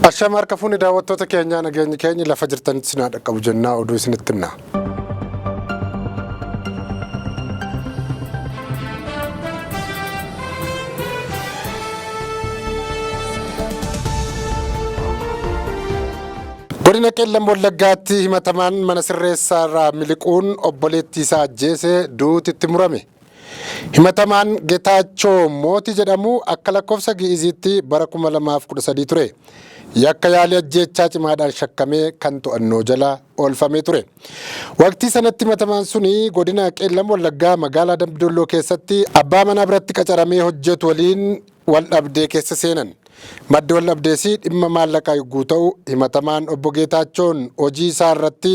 Ashama harka fuuni daawwattoota keenyaa, nageenyi keenya lafa jirtanitti isin haa dhaqqabu jennaa oduu isinitti himna. Godina Qeellam Wallaggaatti himatamaan mana sirreessaa irraa miliquun obboleettii isaa ajjeese duuti itti murame. Himatamaan Getaachoo Mootii jedhamu akka lakkoofsa Gi'iziitti bara 2013 ture. Yakka yaalii ajjeechaa cimaadhaan shakkamee kan to'annoo jala oolfamee ture. Waqtii sanatti himatamaan suni godina Qeellam Wallaggaa magaalaa Dambidolloo keessatti abbaa manaa biratti qacaramee hojjetu waliin wal dhabdee keessa seenan. Maddi wal dhabdees dhimma maallaqaa yogguu ta'u, himatamaan obbo Geetaachoon hojii isaa irratti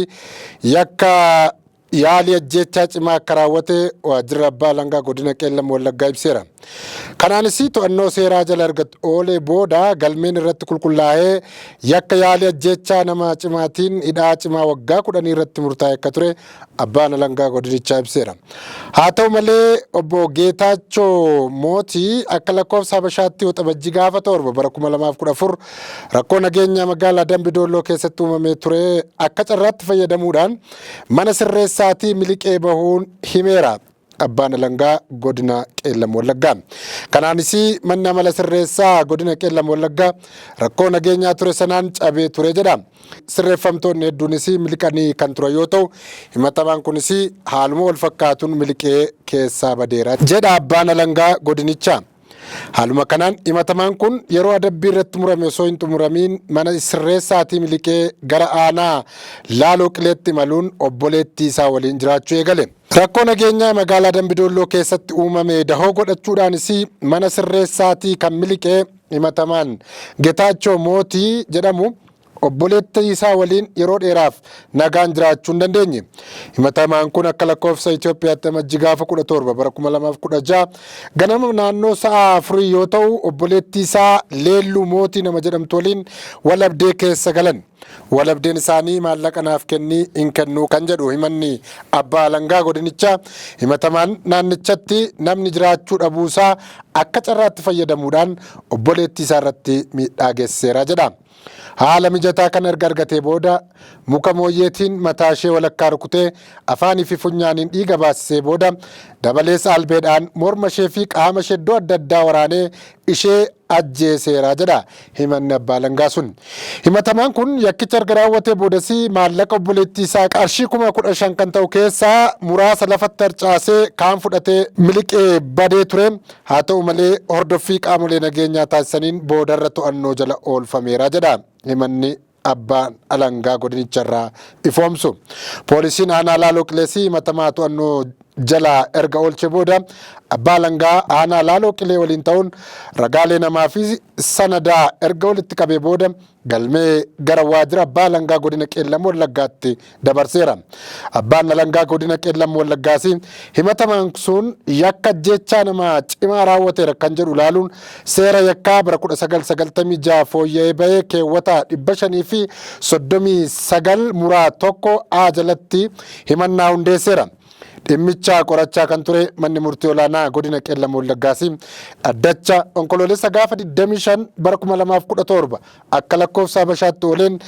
yakka yaalii ajjeechaa cimaa akka raawwate waajjirri abbaa alangaa godina Qeellam Wallaggaa ibseera. Kanaanis to'annoo seeraa jala erga oolee booda galmeen irratti qulqullaa'ee yakka yaalii ajjeechaa nama cimaatiin hidhaa cimaa waggaa 10 irratti murtaa'e akka ture abbaan alangaa godinichaa ibseera. Haa ta'u malee obbo Geetaachoo Mootii akka lakkoofsa Habashaatti Waxabajjii gaafa 7 bara 2014 rakkoo nageenyaa magaalaa Dambi Doolloo keessatti uumamee ture akka carraatti fayyadamuudhaan mana sirreessaatii miliqee bahuun himeera. Abbaan alangaa godina Qeellam Wallaggaa. Kanaanis manni amala sirreessaa godina Qeellam Wallaggaa rakkoo nageenyaa ture sanaan cabee ture jedha. Sirreeffamtoonni hedduunis miliqanii kan turan yoo ta'u, himatamaan kunis haaluma wal fakkaatuun miliqee keessaa badeera jedha abbaan alangaa godinichaa. Haaluma kanaan himatamaan kun yeroo adabbii irratti murame osoo hin xumuramiin mana sirreessaatii miliqee gara aanaa Laaloo Qileetti imaluun obboleettii isaa waliin jiraachuu eegale. Rakkoo nageenyaa magaalaa Dambidoolloo keessatti uumame dahoo godhachuudhaanis mana sirreessaatii kan miliqe himatamaan Getaachoo Mootii jedhamu obboleettii isaa waliin yeroo dheeraaf nagaan jiraachuu hin dandeenye. Himatamaan kun akka lakkoofsa Itoophiyaatti Amajji gaafa 17 bara 2016 ganama naannoo sa'a 4 yoo ta'u obboleettii isaa Leelluu Mootii nama jedhamtu waliin walabdee keessa galan. Walabdeen isaanii maallaqa naaf kennii hin kennuu kan jedhu himanni abbaa alangaa godinichaa, himatamaan naannichatti namni jiraachuu dhabuusaa akka carraatti fayyadamuudhaan obboleettii isaa irratti miidhaa geessiseera jedha. Haala mijataa kana erga argatee booda muka mooyyeetiin mataa ishee walakkaa rukutee afaanii fi funyaaniin dhiiga baasisee booda dabalees albeedhaan morma ishee fi qaama ishee iddoo adda addaa waraanee ishee ajjeeseera jedha himanni abbaa alangaa sun. Himatamaan kun yakkicha erga raawwatee boodas maallaqa obboleettii isaa qarshii 15,000 kan ta'u keessaa muraasa lafatti harcaasee kaan fudhatee miliqee badee ture. Haa ta'u malee hordoffii qaamolee nageenyaa taasisaniin boodarra to'annoo jala oolfameera jedha himanni abbaan alangaa godinicharraa ifoomsu. Poolisiin aanaa Laaloo Qileesii himatamaa to'annoo jala erga oolchee booda abbaa alangaa aanaa Laaloo Qilee waliin ta'uun ragaalee namaa fi sanadaa erga walitti qabee booda galmee gara waajjira abbaa alangaa godina Qeellam Wallaggaatti dabarseera. Abbaan alangaa godina Qeellam Wallaggaas himatamaan sun yakka ajjeechaa nama cimaa raawwateera kan jedhu ilaaluun seera yakkaa bara 1996 fooyya'ee bahee keewwata 539 muraa 1 A jalatti himannaa hundeesseera. Dhimmicha qorachaa kan ture manni murtii olaanaa godina Qeellam Wallaggaas dhaddacha Onkoloolessa gaafa 25 bara 2017 akka lakkoofsa Habashaatti ooleen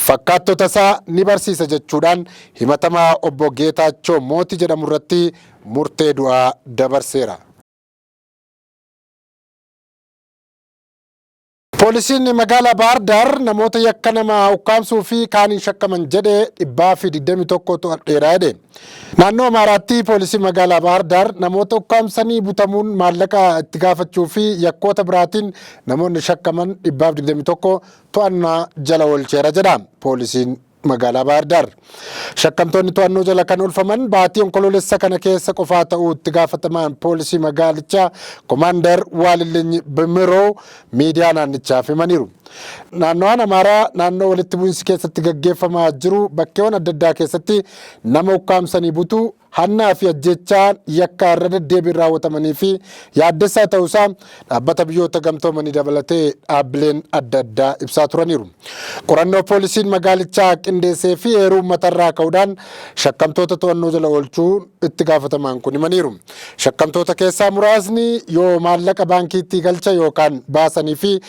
fakkaattota isaa ni barsiisa jechuudhaan himatamaa obbo Geetaachoo Mootii jedhamu irratti murtee du'aa dabarseera. Poolisiin magaalaa Baahar Daar namoota yakka nama ukkaamsuu fi kaaniin shakkaman jedhe 121 to'adheera jedhe. Naannoo Amaaraatti poolisiin magaalaa Baahar Daar namoota ukkaamsanii butamuun maallaqa itti gaafachuu fi yakkoota biraatiin namoonni shakkaman 121 to'annaa jala oolcheera jedha poolisiin magaalaa Baahir Daar. Shakkamtoonni to'annoo jala kan oolfaman baatii Onkoloolessa kana keessa qofaa ta'uu itti gaafatamaan poolisii magaalichaa Komaandar Waalillinyi Bimiroo miidiyaa naannichaaf himaniiru. Naannawaan Amaaraa naannoo walitti bu'insi keessatti gaggeeffamaa jiru bakkeewwan adda addaa keessatti nama ukkaamsanii butuu, hannaa fi ajjeechaan yakkaa irra deddeebiin raawwatamanii fi yaaddessaa ta'uusaa dhaabbata biyyoota gamtoomanii dabalatee dhaabbileen adda addaa ibsaa turaniiru. Qorannoo poolisiin magaalichaa qindeessee fi eeruu uummatarraa ka'uudhaan shakkamtoota to'annoo jala oolchuu itti gaafatamaan kun himaniiru. Shakkamtoota keessaa muraasni yoo maallaqa baankiitti galcha yookaan baasanii fi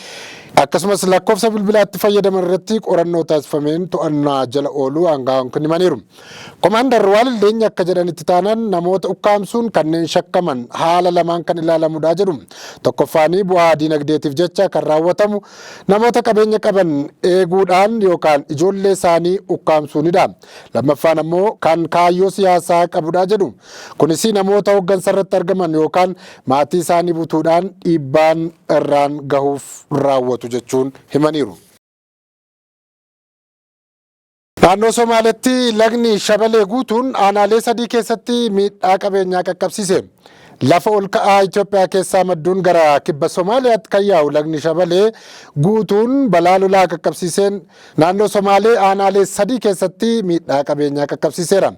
Akkasumas lakkoofsa bilbilaatti fayyadaman irratti qorannoo taasifameen to'annaa jala ooluu aangaa'oon kun himaniiru. Komaandar Waalildeeny akka jedhanitti taanaan namoota ukkaamsuun kanneen shakkaman haala lamaan kan ilaalamudha jedhu. Tokkoffaanii bu'aa diinagdeetiif jecha kan raawwatamu namoota qabeenya qaban eeguudhaan yookaan ijoollee isaanii ukkaamsuunidha. Lammaffaan ammoo kan kaayyoo siyaasaa qabudha jedhu. Kunis namoota hooggansa irratti argaman yookaan maatii isaanii butuudhaan dhiibbaan irraan gahuuf raawwatu jechuun himaniiru. Naannoo Somaaleetti lagni Shabalee guutuun aanaalee sadii keessatti miidhaa qabeenyaa qaqqabsiise. Lafa ol ka'aa Itoophiyaa keessaa madduun gara kibba Somaaliyaatti kan yaa'u lagni Shabalee guutuun balaa lolaa qaqqabsiiseen naannoo Somaalee aanaalee sadii keessatti miidhaa qabeenyaa qaqqabsiiseera.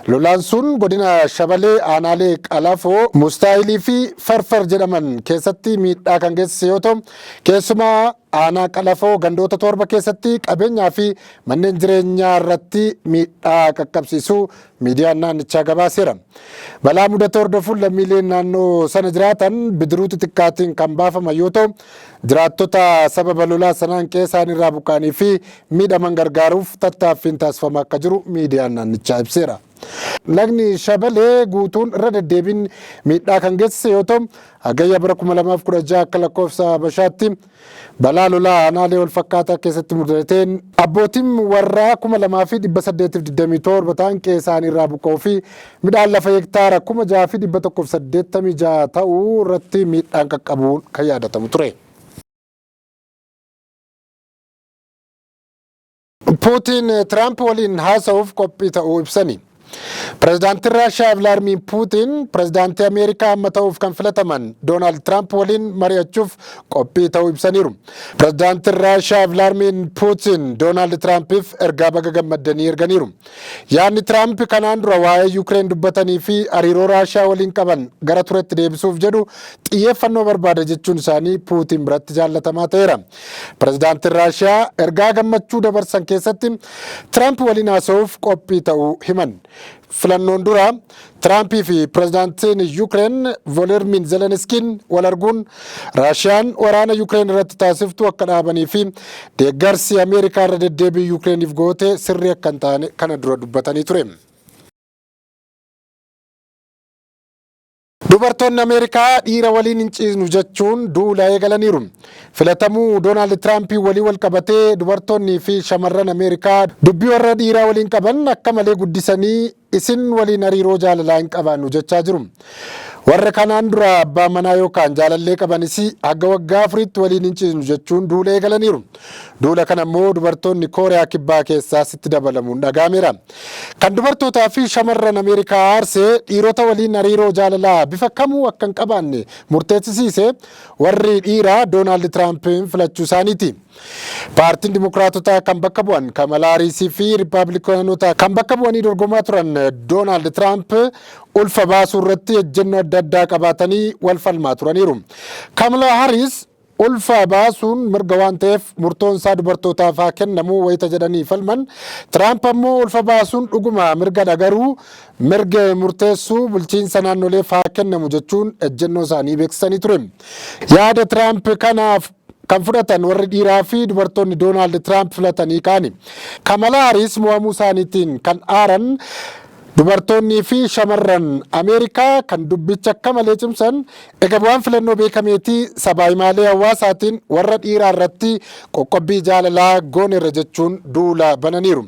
Lolaan sun godina Shabalee aanaalee Qalafoo, Mustaayilii fi Farfar jedhaman keessatti miidhaa kan geessise yoo ta'u, keessumaa aanaa Qalafoo gandoota 7 keessatti qabeenyaa fi manneen jireenyaa irratti miidhaa qaqqabsiisuu miidiyaan naannichaa gabaaseera. Balaa mudate hordofuun lammiileen naannoo sana jiraatan bidiruu xixiqqaatiin kan baafaman yoo ta'u, jiraattota sababa lolaa sanaan qe'ee isaanii irraa buqqa'anii fi miidhaman gargaaruuf tattaaffiin taasifamaa akka jiru miidiyaan naannichaa ibseera. Lagni Shabalee guutuun irra deddeebiin miidhaa kan geessise yoo ta'u, Hagayya bara 2016 akka lakkoofsa Habashaatti balaa lolaa aanaalee wal fakkaataa keessatti mudateen abbootiin warraa 2827 ta'an qe'ee isaanii irraa buqqa'uu fi midhaan lafa hektaara 6186 ta'uu irratti miidhaan qaqqabuun kan yaadatamu ture. Puutiin Tiraamp waliin haasa'uuf qophii ta'uu ibsani. Pireezidaantiin Raashiyaa Vilaadimiir Puutiin pireezidaantii Ameerikaa amma ta'uuf kan filataman Doonaald Tiraamp waliin mari'achuuf qophii ta'uu ibsaniiru. Pireezidaantiin Raashiyaa Vilaadimiir Puutiin Doonaald Tiraampiif ergaa baga gammaddanii erganiiru. Yaadni Tiraamp kanaan dura waa'ee Yuukireen dubbatanii fi hariiroo Raashiyaa waliin qaban gara turetti deebisuuf jedhu xiyyeeffannoo barbaada jechuun isaanii Puutiin biratti jaallatamaa ta'eera. Pireezidaantiin Raashiyaa ergaa gammachuu dabarsan keessatti Tiraamp waliin haasa'uuf qophii ta'uu himan. Filannoon dura Tiraampii fi pireezidaantiin Yuukireen Voolodimiir Zelenskiin wal arguun Raashiyaan waraana Yuukireen irratti taasiftu akka dhaabanii fi deeggarsi Ameerikaa irra deddeebii Yuukireeniif goote sirrii akka hin taane kana dura dubbatanii ture. Dubartoonni Ameerikaa dhiira waliin hin ciisnu jechuun duula eegalaniiru. Filatamuu Doonaald Tiraampii walii wal qabatee dubartoonnii fi shamarran Ameerikaa dubbii warra dhiiraa waliin qaban akka malee guddisanii isin waliin hariiroo jaalalaa hin qabaannu jechaa jiru. Warra kanaan dura abbaa manaa yookaan jaalallee qabanis haga waggaa 4tti waliin hin ciisnu jechuun duula eegalaniiru. Duula kana immoo dubartoonni Kooriyaa Kibbaa keessaas itti dabalamuun dhaga'ameera. Kan dubartootaa fi shamarran Ameerikaa aarsee dhiirota waliin hariiroo jaalalaa bifa kamuu akka hin qabaanne murteessisiise warri dhiiraa Doonaald Tiraampiin filachuu isaaniiti. Paartiin Dimokiraatotaa kan bakka bu'an Kamalaa Hariisii fi Riippaabilikaanota kan bakka bu'anii dorgomaa turan Doonaald Tiraamp ulfa baasuu irratti ejjennoo adda addaa qabaatanii wal falmaa turaniiru. Kamalaa Hariis ulfa baasuun mirga waan ta'eef murtoon isaa dubartootaaf haa kennamu wayita jedhanii falman. Tiraamp ammoo ulfa baasuun dhuguma mirgadha, garuu mirga murteessuu bulchiinsa naannoleef haa kennamu jechuun ejjennoo isaanii beeksisanii ture. Yaada Tiraamp kanaaf kan fudhatan warri dhiiraa fi dubartoonni Doonaald Tiraamp filatanii kaani. Kamalaa Hariis mo'amuu isaaniitiin kan aaran dubartoonnii fi shamarran Ameerikaa kan dubbicha akka malee cimsan egaa bu'aan filannoo beekameetii sabaa himaalee hawaasaatiin warra dhiiraa irratti qoqqobbii jaalalaa gooneerra jechuun duula bananiiru.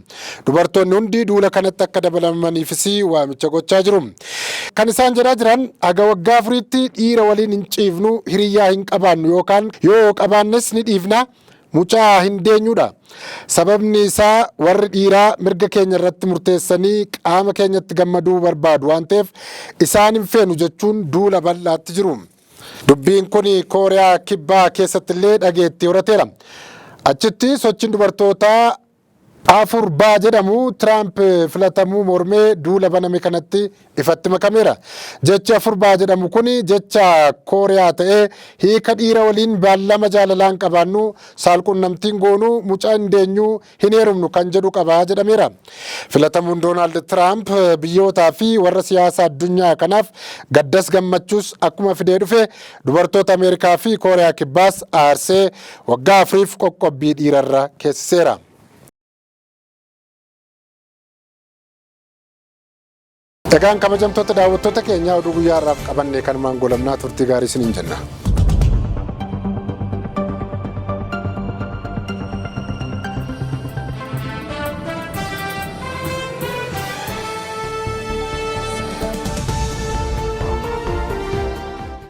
Dubartoonni hundi duula kanatti akka dabalamaniifis waamicha gochaa jiru. Kan isaan jedhaa jiran haga waggaa 4tti dhiira waliin hin ciifnu, hiriyyaa hin qabaannu yookaan yoo qabaannes ni dhiifna. Mucaa hin deenyuudha. Sababni isaa warri dhiiraa mirga keenya irratti murteessanii qaama keenyatti gammaduu barbaadu waan ta'eef isaan hin feenu jechuun duula bal'aatti jiru. Dubbiin kun Kooriyaa Kibbaa keessatti illee dhageettii horateera. Achitti sochiin dubartootaa 4B jedhamu Tiraamp filatamuu mormee duula baname kanatti ifatti makameera. Jechi 4B jedhamu kun jecha Kooriyaa ta'ee hiika dhiira waliin beellama jaalalaan qabaannu, saalqunnamtiin goonuu, mucaa hin deenyuu, hin heerumnu kan jedhu qaba jedhameera. Filatamuun Doonaald Tiraamp biyyootaa fi warra siyaasa addunyaa kanaaf gaddas gammachuus akkuma fidee dhufe, dubartoota Ameerikaa fi Kooriyaa Kibbaas aarsee waggaa 4f qoqqobbii dhiirarra keessiseera. Egaan kabajamtoota daawwattoota keenyaa, oduu guyyaa har'aaf qabanne kanumaan goolabnaa. Turtii gaarii isiniin jenna.